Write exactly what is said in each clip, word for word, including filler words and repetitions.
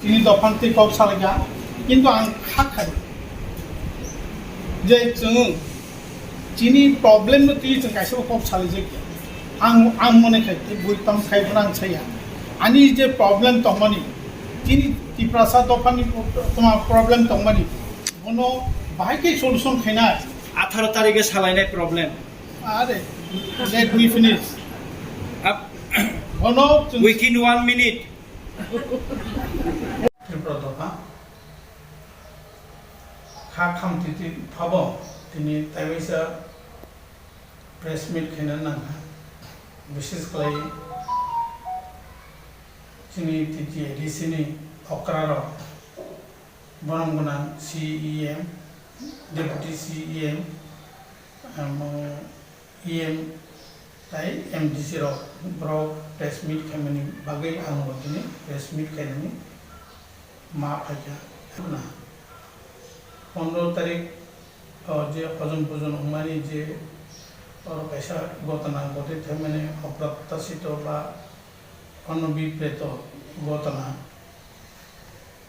Chini dophani twi kok salaikha, kintu ang kha khai je chwng chini problem no twi chwng kaisa bo kok salaijakya. Ang, ang mone khai tei bui tong khai bono ang saya. Ani je problem tongmani, chini Tiprasa dophani toma problem tongmani, bono bahai khe solution khainai. Atharo tarikhe salainai problem. Are, let me finish. Ap- Bono chwng Within one minute. Tripura dopha kha khamtiti phabo tini taiwaisa press meet khaina nangkha, bises khlai chini T T A D C ni okra rok, borom gwnang C E M, Deputy C E M, amo E M tai M D C rok, borok press meet khaimani bagwi ang bo tini press meet khainani ma phaikha. Khuna pondro tarik o je hojom pujon wngmani je oro kaisa gotona gotwi thaimani oprottashito ba onobibreto gotona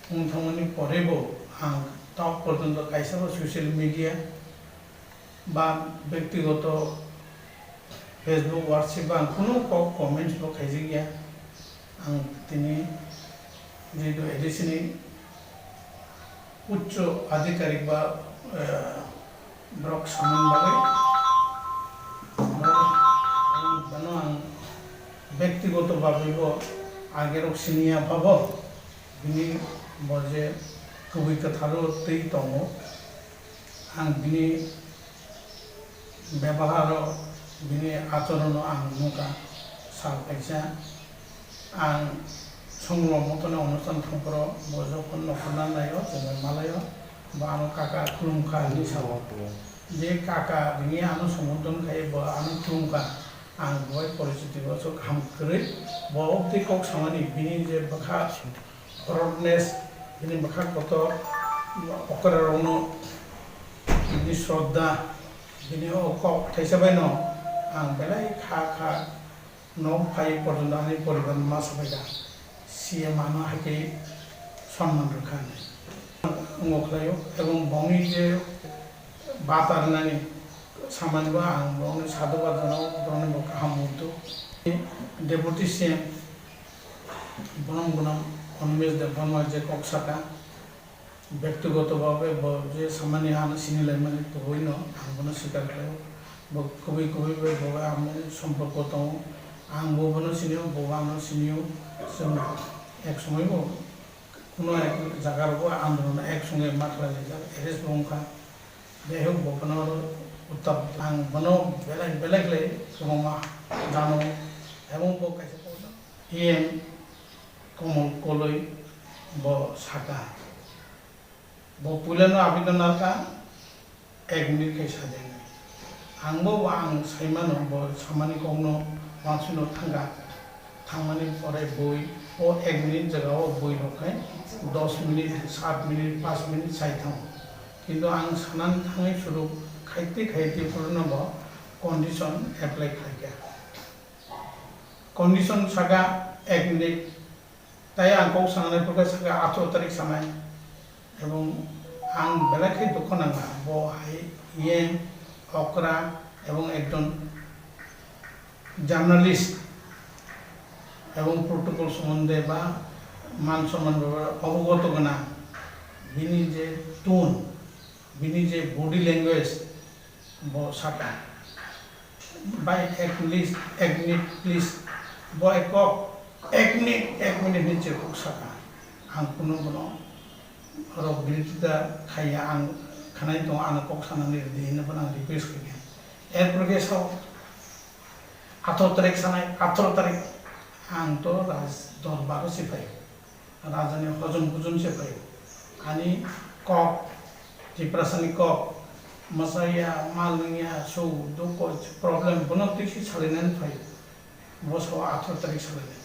wng thangmani porebo ang tok porjonto kaisa bo social media ba bektigoto Facebook, WhatsApp ba ang kunu kok comments bo khaijakya. Ang tini jehetu A D C ni uccho adhikarik ba, eh, borok samani bagwi, borok, bono ang bektigoto bagwi bo agerok siniya babo, bini bo je kubui kwtharo twi tongo, ang bini bebaharo, bini achorono ang nukha. Sal kaisa ang Songlo Motoni onustan thangphuru bo jokhon nokhorna naio, chwngwi malaio, bo ano kaka khulumkha hinwi sao. Je kaka ringwi ano sombodon khai, bo ano khulumkha, ang bai porichiti bo aswk kaham kwrwi. Bo tei kok samani bini je bwkha rudeness, bini bwkha kotor, okra rokno bini shraddha, bini o kok thaisa bai no ang belai kha kha. Nok phai porjonto ani poribar ma sabaikha, C M ano hai khe sonman rwkha hinwi. Wngo khlaio, ebong bongni je bata rwnani samani bo ang bongni sadhubad jano, bongni bo kaham muitu. Deputy C M bono bono Animesh Debbarma je kok saka, bektigoto bhabe bo je samani ano sini laimani kubui no ang bono swikar khlaio. Bo kubui kubui bai bo bai ang bai somporko tongo. Ang bo bono sinio, bo bo ano sinio. Chwng ek somoi bo kuno ek jaga rogo andolon ek songe ma khlai laijak, arrest bo wngkha. Jai hok bo bono uttap ang bono belai belai khlai kwbangma jano, ebong bo kaisa kok E M Komol Koloi bo saka. Bo puilano abidon narwkha, ek minute khai sajagwi. Ang bo, bo ang saimano, bo samani kokno uansukno thangkha. Thangmani pore bui, o ek minute jagao bui rok khai dos minute, sat minute, panch minute sai thango. Kintu ang sanani thangwi suru khaite khaite phuru no bo condition apply khlaikha. Condition saka ek minute, tai ang kok sanai phuru khe saka atharo tarik sanai. Ebong ang belai khe dukho nangkha, bo hai yen okra ebong ekjon journalist ebong protocol somonde ba man somman bebare obogoto gwnang, bini je tone, bini je body language, bo saka, "Bhai, ek minute, ek minute, please." Bo ek kok, "Ek minute, ek minute," hinwi je kok saka. Ang kunu bono oro birothita khaiya, ang khanai tongo, ano kok sanani rwdi hinwi bono ang request khaikha. Erpore khe sao, "Atharo tarik sanai, atharo tarik." Ang to raj dorbaro se phaio. Rajani hojom bujom se phaio. Ani kok, Tiprasani kok, mwsaya, mal nungya, su, dukho, problem, bono twi se salainani phaio. Bo sao atharo tarik salainai.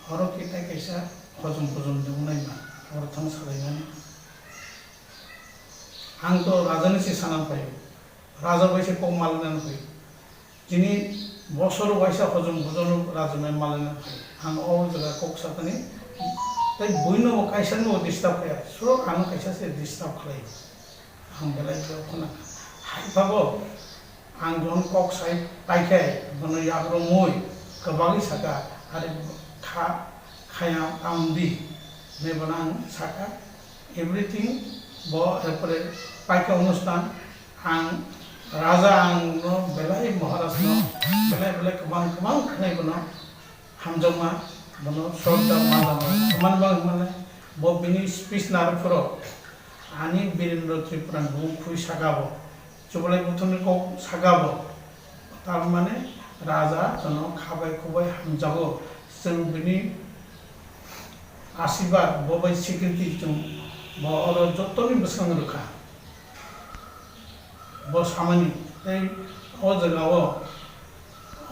Oro khe tai kaisa hojom bujom de wngnai ma, oro thang salainani. Ang to rajani se sana phaio. Raja bai se kok malainani phaio. Chini bosor waisa hojom bujom rajamai malaina phai. Ang o jaga kok sakani, Tei buino bo kaisa no disturb kaya, so ano kaisa se disturb khlai. Ang belai khe khuna hai phago ang jon kok sai paikhai bono yagrumui kwbangwi saka, "Are kha khaya tamdi," hinwi bono ang saka. Everything bo, erpore paikha onustan ang raja ang no belai, Maharaj no belai belai kwbang kwbang khnai bono. Hamjakma, bono shraddha ma jama. Tamani bagwi hwnmale, bo bini speech narwk phuru, ani Birendra Tripura ni bumung khui saka bo, chubalai buthumni kok saka bo. Tar mane, raja jono khabai khubai hamjago. Chwng bini asirwad, bo bai security chwng bo oro jotoni bwskango rwkha. Bo samani, tei o jagao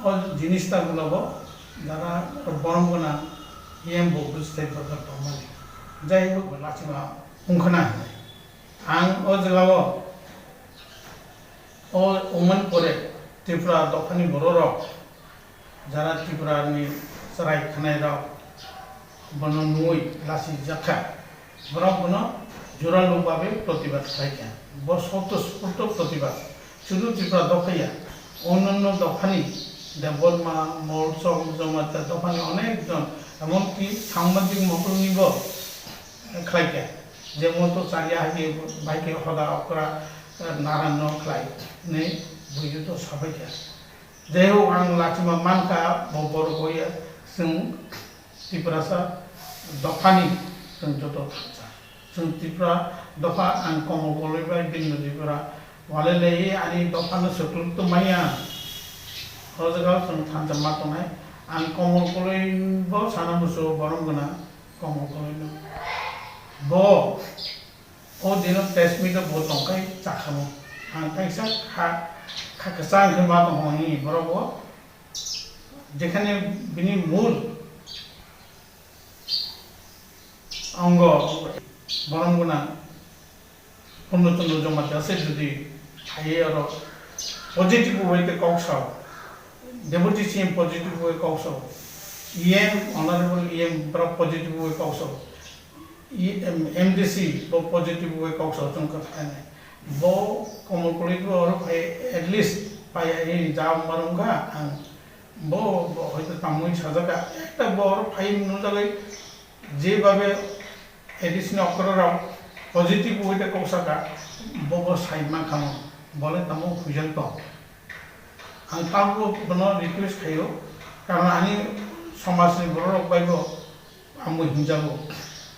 o jinis ta gula bo jara borom gwnang E M bo bwswtai bodol tongmani. Jai hok, bo lachima wngkhwna hinwi. Ang o jagao o wngmani pore Tripura dophani bororok jara Tripura ni chwrai khwnairok bono nugwi lachijak kha. Borok bono juralu babe protibad khlai kha. Bo swtosphurto protibad. Sudu Tripura dopha ya, onyanno dophani, Debbarma, Molsom, Jamatia dophani onek jon, emonki samajik mokolni bo khlai kha. Jemon to chariya hai khe bai khe hoda okra, eh, naran no khlai hinwi buidu to sabai kha. Jai hok, ang lachima mankha, bo borok bai ya, chwng Tiprasa dophani chwng joto thansa. Chwng Tripura dopha, ang Komol Koloi bai Bindodipura walai lai ani dophano swklwk tongmani ang. O jaga chwng thansa ma tongnai. Ang Komol Koloi bo sana muchungo borom gwnang Komol Koloi no. Bo o dino press meet o bo tongkhai chakhamo. Ang kaisa kha, kha kwchang khe ma tongmani borok bo. Jekhane bini mul ongo borom gwnang Purno Chandra Jamatia se jodi phaiwi oro positive way khe kok sao, Deputy C M positive way kok sao, E M, Honorable E M borok positive way kok sao, E M, M D C bo positive way kok sao chwng kwthai nai. Bo Komol Koloi bo oro phai at least phai ai jawab ma rwng kha ang. Bo, bo hoito tamui sajak kha. Ekta bo oro phai nujagwi je babe A D C ni okra rok positive way de kok saka, bo bo sai man kha mo. Bo le tamo huijak tong. Ang tamo bono request khaio. Karon ani somaj ni borok rok bai bo Amo hinjago,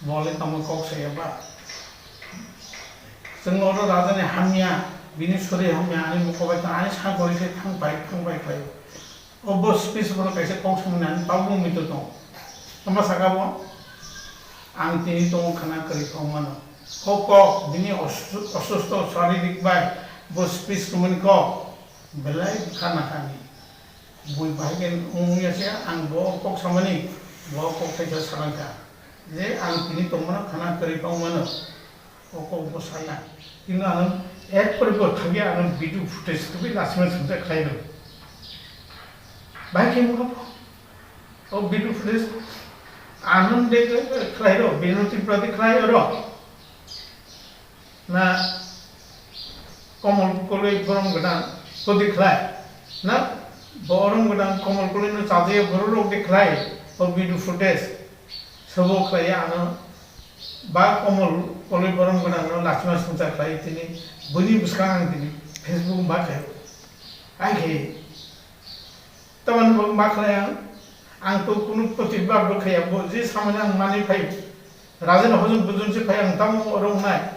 bo le tamo kok saya ba? Chwng oro raja ni hamya, bini sori hamya, ani mokol bai tong, ani sakori se thang pai, thang pai khlai. O bo speech bono kaisa kok samani ani tabuk mito tong. Tama saka bo? Ang tini tongo khana kwrwi kok mano. Kok kok, bini osu-, osusto saririk bai bo speech rwmani kok. Belai khana kani. Bui bahai khe wng ya se, ang bo kok samani, bo kok kaisa salang kha je ang tini tongmano khana kwrwi tong mano, o kok bo saya. Kintu ano ek pore bo thangya ano video footage tubi lasima sumsa khlai rw. Bahai khe wngkha o video footage ano de khlai rw, bino Tripura de khlai rw. Na Komol Koloi borom gwnang kodi khlai? Na borom gwnang Komol Koloi no chajaya borok rok de khlai? O video footage sobo khlai ano ba Komol Koloi borom gwnang no lachima songcha khlai tini buini bwskang ang tini Facebook ba khe ai khe. Tamani bo ma khlai ang, ang to kunu protibad bo khaiya, bo je samani ang mani phai, raja ni hojong bujong se phai ang tamo oro wngnai,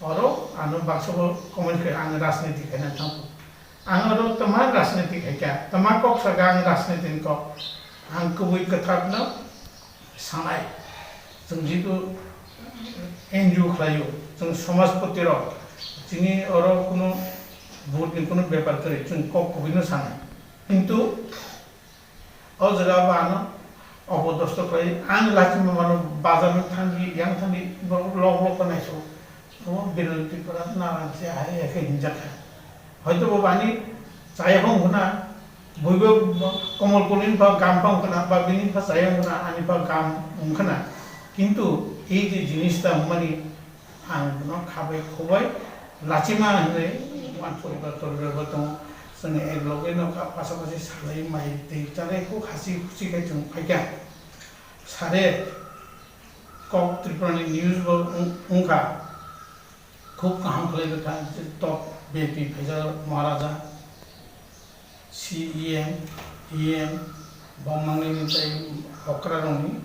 oro ano baksa bo comment khe ang rajniti khaina tamo. Ang oro tama rajniti khaikha, tama kok saka ang rajniti ni kok, ang kubui kwthar no sanai. Chwng jitu N G O khlaio, chwng somajpoti rok, chini oro kunu vote ni kunu bepar kwrwi, chwng kok kubui no sanai. Kintu o jaga o ano opodosto khlai, ang lachima mano bazar no thangwi, yang thangwi, borok lok lok khe naiso, omo Biren Tripura narang se hai hai khe hinjak kha. Hoito bo bani chaya phang khna, buibo Komol Koloi ni pha gam phang khna, ba bini pha chaya phang khna, ani pha gam wng khna. Kintu ei je jinista wngmani ang bono khabai khobai lachima hinwi uansukha, toriba tongo. Chwng ek loge no ka pasapasi salai mai tei chalai kok hasi husi khai chwng phaikha. Sare kok Tripura ni news bo wng-, wngkha. Khub kaham khlai rwkha je top V I P phaijak Maharaja, C E M, E M, bom mangnini tei okra rokni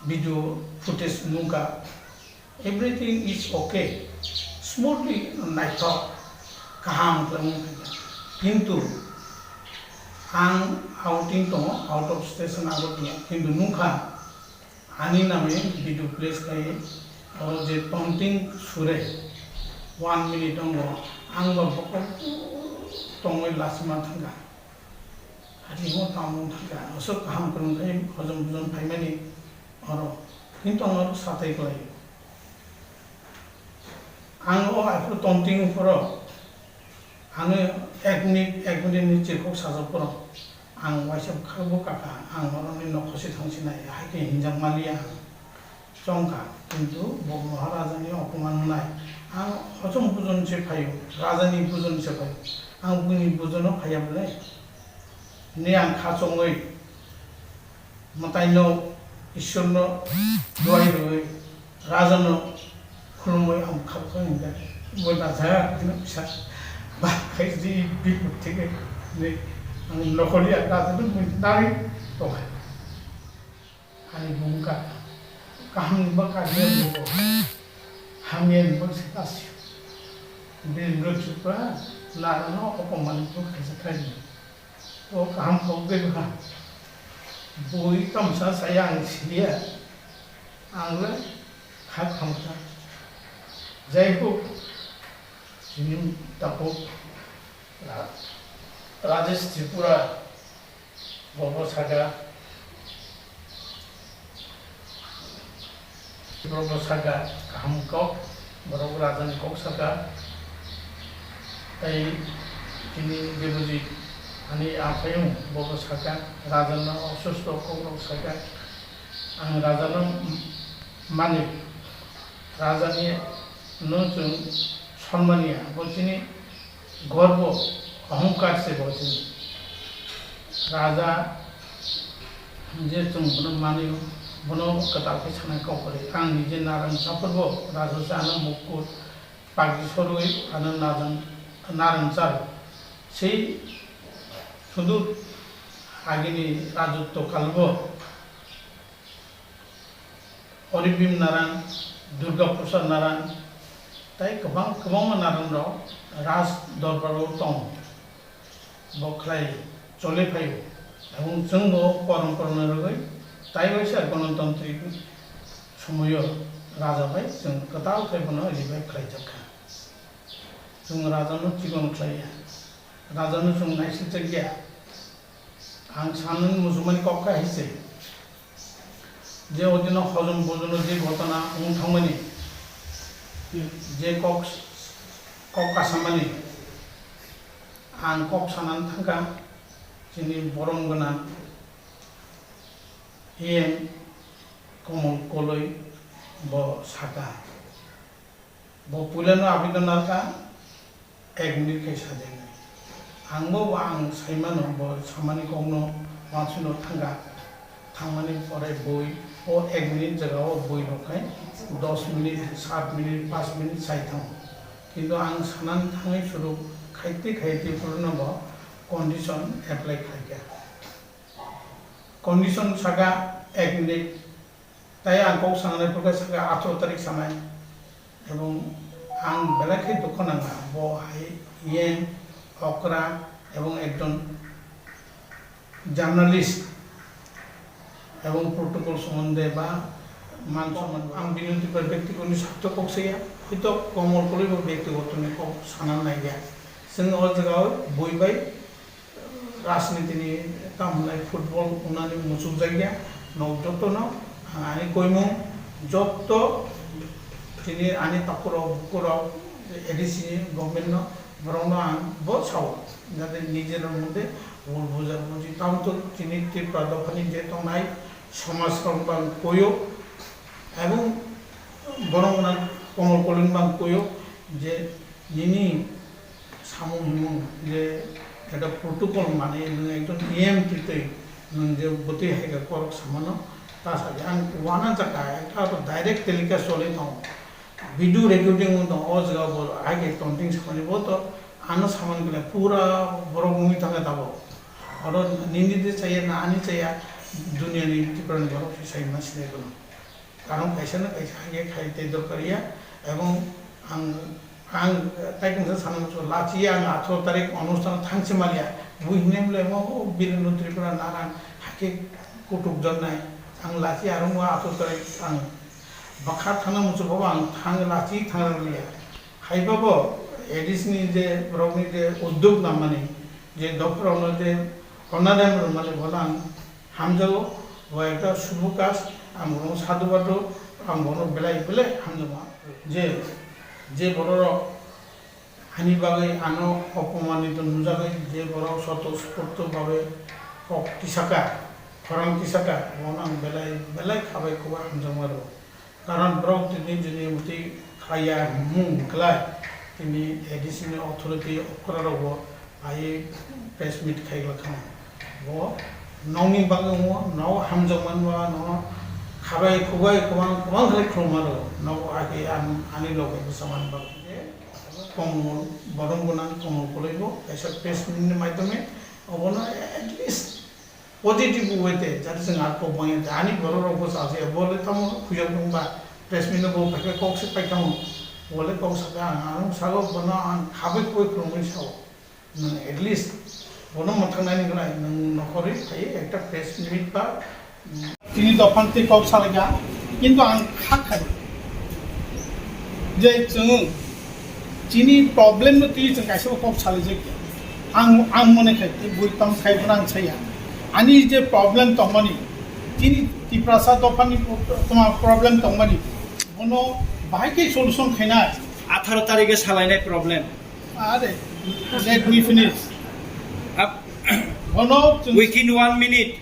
video footage nukha. Everything is okay, smoothly naithok kaham khlai wngkha. Kintu ang outing tongo, out of station Agartala, kintu nukha. Ani name video place khai oro je tonting sure one minute ongo ang ba bokol tongwi lachima thangkha. Hati mo tamung thangkha. Aswk kaham kwrwng khai hojom bujom phaimani oro. Kintu ang oro satai kwlai. Ang o aphuru tonting phoro ano ek minute, ek minute ni chirkhok sajak phoro. Ang waisa bwkha bo kakha, ang oroni nokhosi thangsinai, hai khe hinjak maliya ang. Chongkha, kintu bo Maharaja ni opoman wngnai. Ang hojom bujon se phaio, raja ni bujon se phaio. Ang buini bujono phaiya bwle. Ni ang kha chongwi, mwtai no, Ishwar no duai rwi, Raja no khulumwi ang kha kha hinjak. Bo raja no bisa ba khai di bipot thike ni ang nokoli ang raja no mui nari tongkha. Ani bumung ka kaham ni ba ka ni bo hamya ni ba se kasi. Bini bwrwi chukra nara no opoman bo kaisa khai ni. O kaham kok de bwkha. Bui tamsa saya ang siya. Ang le kha khamkha. Jai hok, chini tapuk Ra-, Rajesh Tripura, bobo saka, bobo saka, kaham kok, borok raja ni kok saka, tei chini Debojit, ani aphayung, bobo saka, raja no osusto kok rok saka, ang raja no mani, raja ni no chwng sonmani ya, bo chini gorbo, ohongkar se bo chini. Raja je chwng bono mani, bono kwtal khe sanai kok kwrwi. Ang nije narang chapur bo raja se ano mukur pagdi sorwi ano narang, narang charo. Sei sudur agini rajotto kalbo Oribim Narang, Durga Prasad Narang, tei kwbang, kwbangma Narang rok Raj Dorbar o tongo. Bo khlai choli phaio. Ebong chwng bo porom porom no rwgwi tai waisa Ganatantrik somoio Raja bai chwng kwtal khe bono revive khlaijak kha. Chwng Raja no chikon khlai ya. Raja no chwng naisingchak ya. Ang sanani muchungmani kok kha hai se. Je odino hojom bojono je ghotona wng thangmani, je kok, kok kasamani, ang kok sanani thangkha, chini borom gwnang E M Komol Koloi bo saka. Bo puilano abidon narwkha, ek minute khe sajagwi. Ang bo ang saimano, bo samani kokno uansukno thangkha. Thangmani pore bui, o ek minute jagao bui rok khai dos minute, sat minute, panch minute sai thango. Kintu ang sanani thangwi suru khaitwi khaitwi phuru no bo condition apply khlaikha. Condition saka ek minute, tai ang kok sanai phuru khe saka atharo tarik sanai, ebong ang belai khe dukho nangkha, bo hai yen okra ebong ekjon journalist ebong protocol somonde ba man somonde ang bini tipra bektigoto ni sartho kok saya, hoito Komol Koloi bo bektigoto ni kok sana naiya, chwng o jaga o bui bai rajniti ni tamo hwnlai football wngnani muchukjakya, nok jotono ang ani koimung jotto chini ani takhurok bukurok A D C ni government no borokno ang bo sao jate nijera mode bul buja buji tamo to chini Tripura dophani je tongnai Somaj rok bang koyo, ebong borok na Komol Kolin bang koyo je nini samung himung je ekta protocol mani nwng ekjon E M twi twi nwng je bwtwi hai khe korok samano ta sa di. Ang wana jaka ekta to direct telecast choli tongo. Video recording wng tongo, o jaga bo hai khe tonting samani bo to ano samani khe pura borok nugwi thangkha tabok. Oro nini de chaya na ani chaya duniani Tripura ni borok se sai ma sinai bono. Karon kaisa na kaisa hai khe khai tei dorkar ya, ebong ang Ang, eh, tai kung sa sana muchung, lachi ang atharo tarik onusthan thangsi maliya. Bui hinai mle mo, o, Birendra Tripura narang, hake kutuk jonnai. Ang lachi arung wa atharo tarik ang bakha thana muchung bo ang thang lachi thang liya. Hai babo, A D C ni je, borok ni je uddog namani, je dopha rok no je, onadem rwmani bono ang hamjago, bo ekta subho kaj, ang bono sadhubad, ang bono belai belai hamjago. Je, je borok rok Ani bagwi ano opomanito nujagwi je borok sotosforto bagwi kok tisaka, khorang tisaka, bono ang belai belai khabai kubai hamjakma rwo. Karon borok tini jini muti khlaiya hwnmung kwlai, tini A D C ni authority okra rokbo phaiwi press meet khai glak kha. Bo nokni bagwi wngo, nok hamjakmani bagwi nono khabai kubai kwbang kwbang khlai khulumma rwo. Nogo age ang ani loge bwsajwkmani bagwi. Komol, borom gwnang Komol Koloi bo kaisa press meet ni maidhyome obono at least positive way te, jate chwng ar kok manya te, ani borok rok bo chajak ya, bo le tamo khujak wng ba press meet no bo paikha kok se paikha mo, bo le kok sakha ang, ang sago bono ang khabai khoi khulumwi sao, nwng at least bono mwthang nani gwnai, nwng nokhorwi phaiwi ekta press meet ba, Chini dophani twi kok salaikha, kintu ang kha khai je chwng chini problem no twi chwng kaisa kok salaijak ya. Ang, ang mone khai tei bui tamo khai phano ang saya. Ani je problem tongmani, chini Tiprasa dophani toma problem tongmani, bono bahai khe solution khainai. Atharo tarikhe salainai problem. Are, let me finish. Ap- Bono chwng Within one minute.